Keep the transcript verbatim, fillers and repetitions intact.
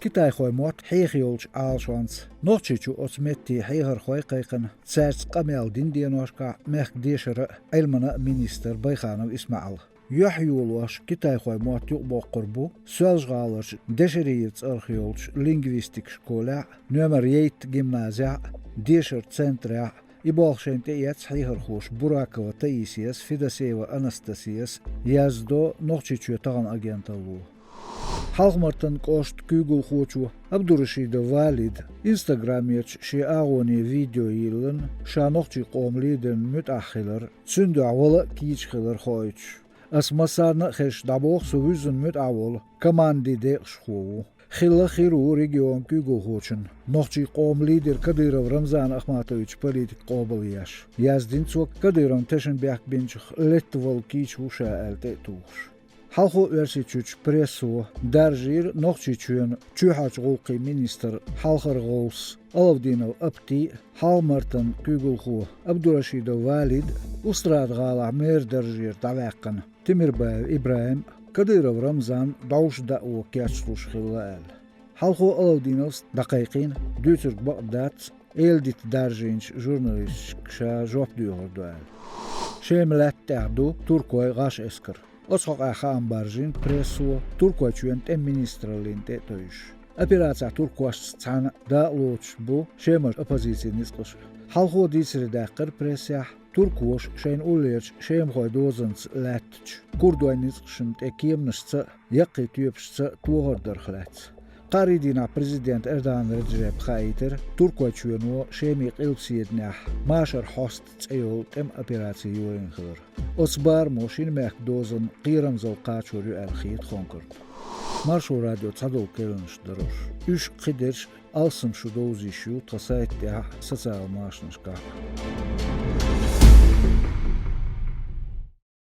Китайхойн мотт хьеха йолчу Ӏалашонца Нохчийчу оцу меттийн хьехархой кхайкхина, цаьрца къамел дина деношкахь мехкан дешаран а, Ӏилманан а министр Байханов ИсмаӀал. Юьхь йолош китайхойн мотт юкъабоккхур бу Соьлжа-ГӀаларчу Дешарийра цӀарах йолчу лингвистикан школехь а, номер ейтта гимназехь а, дешаран центрехь а. И болх шайна тӀеэцна хьехархоша Буракова Таисияс, Федосеева Анастасияс, яздо Нохчийчоь тахана агенталло. Хьалха-Мартан кӀоштан куьйгалхочо Абдурашидов Валида Instagram-ечу шен агӀоне видео йиллина, ша нохчийн къоман лидерна муьтӀахь хилар, цуьнан дуьхьа вала а кийча хилар хоуьйтуш. Ас массарна а хезаш дӀабоху, со вуьззина муьтӀахь волу команди декъашхо ву. Хилла хир ву регионан куьйгалхочун, нохчийн къоман лидер Кадыров Рамзан Ахматовича политикан къобал еш, яздина цо, Кадыровн тешнабехк бинчух летта вала кийча ву ша аьлла тӀе а тухуш. Хьалхо Оьрсийчуьрчу прессо даржийра Нохчийчоьнан чоьхьарчу гӀуллакхийн министр хьалхара гӀовс Алавдинов Апти а, Хьалха-Мартан куьйгалхо Абдурашидов Валид а, Устрада-ГӀалахь мэр даржера дӀаваьккхина Темирбаев ИбрахӀим а, Кадыров Рамзан дӀовш дао кечлуш хилла аьлла. Хьалхо Алавдиновс дӀакхайкхийна, дуьйцург бакъ дац, эладита даржийначу журналисташка ша жоп доьхур ду аьлла. Шеман лаьтта тӀехь ду туркойн гӀаш эскар. Оцу хьокъехь хаам баржийна прессо Туркойчоьнан тӀеман министраллина тӀе а тевжаш. Операцехь туркошца цхьаьна дакъалоцуш бу Шемара оппозицин ницкъаш а. Хьалхо дийцаре даьккхира прессехь, туркоша шайна уллерчу шемахойн дозанца лаьттачу курдойн ницкъашна тӀе кеманашца а, яккхий тоьпашца а тохар дарх лаьцна. Кхаарин дийнахь президента Эрдоган Реджепа хаийтира, Туркойчоьно Шеман къилбаседанехь «Машар хьоста» цӀе йолу тӀеман операци йолийна хилар. Оцу барамо шина мехкан дозанна кхерамзалла кхачор ю аьлла хета Хонкарна. Маршо радион цхьадолу керланаш дара уьш. Уьш кхидерш алссам шу довзийш ю тхан сайта тӀехь а, социалан машанашкахь а.